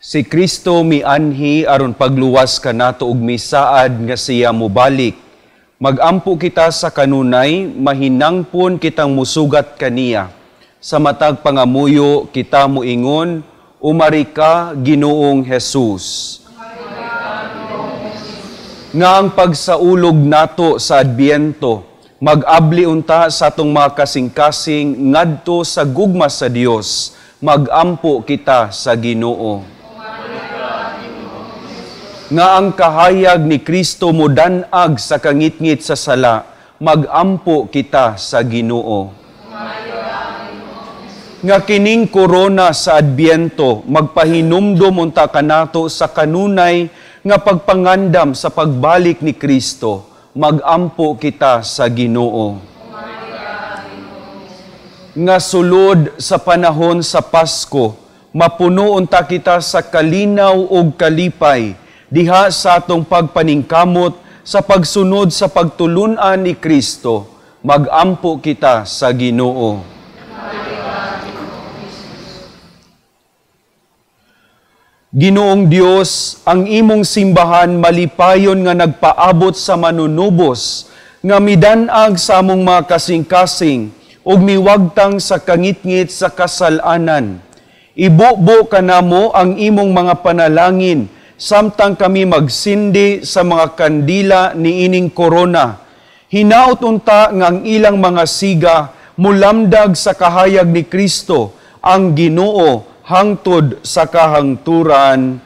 Si Kristo mianhi aron pagluwas kanato ug misaad nga siya mobalik. Magampo kita sa kanunay, mahinangpon kitang musugat kaniya. Sa matag pangamuyo kita moingon, "Umari ka, Ginoong Jesus." Nga ang pagsaulog nato sa Adbyento, mag-abli unta sa atong mga kasing-kasing ngadto sa gugma sa Dios. Magampo kita sa Ginoo. Nga ang kahayag ni Kristo modan-ag sa kangitngit sa sala, magampo kita sa Ginoo. Nga kining korona sa Adbyento magpahinumdom unta kanato sa kanunay nga pagpangandam sa pagbalik ni Kristo, magampo kita sa Ginoo. Nga sulod sa panahon sa Pasko, mapuno unta kita sa kalinaw ug kalipay diha sa atong pagpaningkamot sa pagsunod sa pagtulun-an ni Kristo, magampo kita sa Ginoo. Ginoong Dios, ang imong simbahan malipayon nga nagpaabot sa manunubos, nga midan-ag sa among mga kasing-kasing ug miwagtang sa kangitngit sa kasal-anan. Ibubo kanamo ang imong mga panalangin samtang kami magsindi sa mga kandila niining korona. Hinaot unta nga ang ilang mga siga mulamdag sa kahayag ni Kristo, ang Ginoo, hangtod sa kahangturan.